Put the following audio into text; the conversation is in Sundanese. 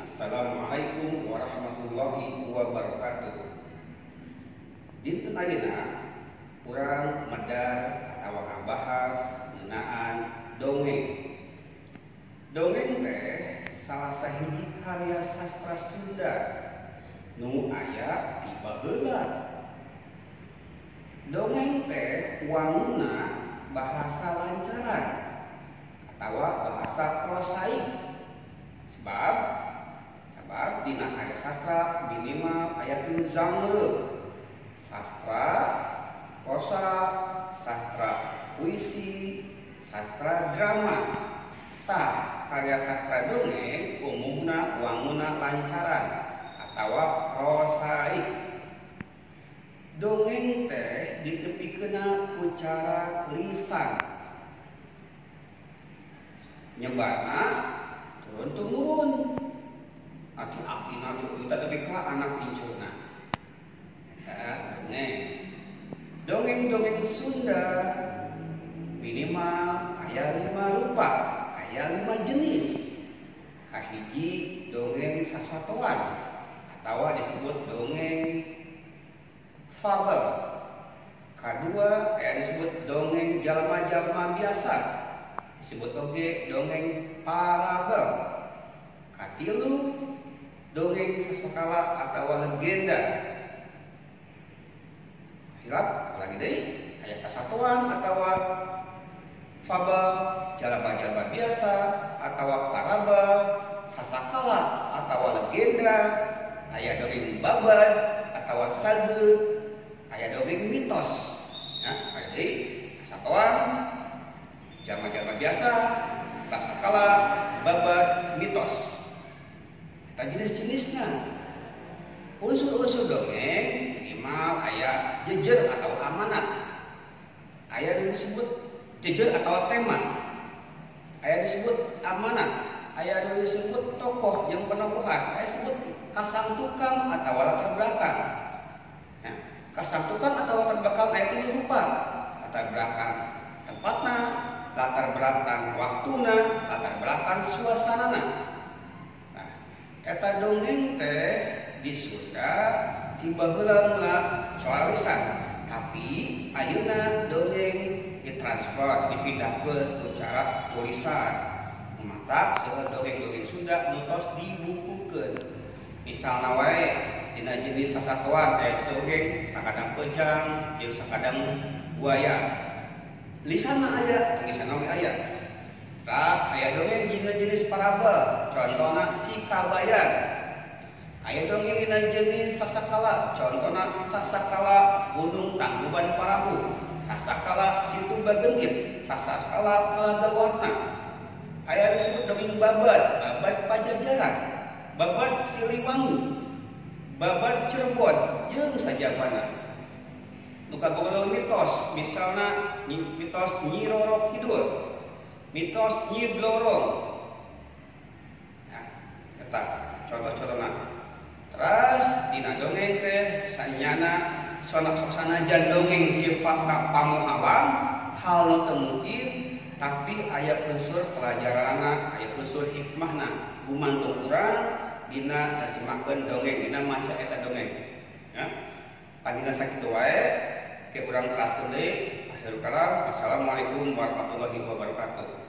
Assalamualaikum warahmatullahi wabarakatuh. Dinten ayeuna urang medar atawa ngabahas ngeunaan dongeng. Dongeng teh salah sahiji karya sastra Sunda nu aya ti baheula. Dongeng teh wanguna bahasa lancaran atawa bahasa prosaik. Sebab dina karya sastra minimal aya tilu genre: sastra prosa, sastra puisi, sastra drama. Tah, karya sastra dongeng umumna wanguna lancaran atawa prosaik. Dongeng teh ditepikeunna ku cara lisan. Nyebarna turun tumurun. Aki-akina kita tepi ka anak incuna. Eta dongeng. Dongeng-dongeng Sunda minimal aya 5 rupa, aya 5 jenis. Kahiji dongeng sasatoan atawa disebut dongeng fabel. Kadua aya disebut dongeng jalma-jalma biasa, disebut oge dongeng parabel. Katilu dongeng sasakala atawa legenda. Hilap lagi deui aya sasatoan atawa fabel, jalma-jalma biasa atawa parabel, sasakala atawa legenda, aya dongeng babad atawa sage, aya dongeng mitos. Ya, sekali deui sasatoan, jalma-jalma biasa, sasakala, babad, mitos. Eta jenis-jenisna. Unsur-unsur dongeng minimal aya jejer atau amanat. Aya disebut jejer atau tema. Aya disebut amanat. Aya disebut tokoh yang penokohan. Aya disebut kasang tukang atau latar belakang. Nah, kasang tukang atau latar belakang aya tilu rupa. Latar belakang tempatna, latar belakang waktuna, latar belakang suasanana. Nah, eta dongeng teh di Sunda ti baheula mula soal lisan, tapi ayeuna dongeng ditransfer, dipindahkeun ku cara tulisan. Matak seueur dongeng-dongeng Sunda nu tos dibukukeun. Misalna wae dina jenis sasatoan aya dongeng sakadang pejang jeung sakadang buaya. Lisanna aya, lisanna oge aya. Terus aya dongeng dina jenis parabel, contohna si Kabayan. Aya dongeng dina jenis sasakala, contohna sasakala Gunung Tangkuban Parahu, sasakala Situ Bagendit, sasakala Kalagawarna. Aya disebut dongeng babad, babad Pajajaran, babad Siliwangi, babad Cirebon, jeung sajabana. Nu kaboga mitos, misalna mitos Nyi Roro Kidul, mitos Nyi Blorong. Nah, eta contoh-contohna. Terus dina dongeng teh sanyana sok sanajan dongeng sifatna pamohalang, hal nu teu mungkin, tapi aya unsur pelajaranna, aya unsur hikmahna. Gumantung urang dina nerjemahkeun dongeng, dina maca eta dongeng. Ya. Panggilan sakitu wae, ke urang teraskeun deui. Akhirul kalam, wassalamualaikum warahmatullahi wabarakatuh.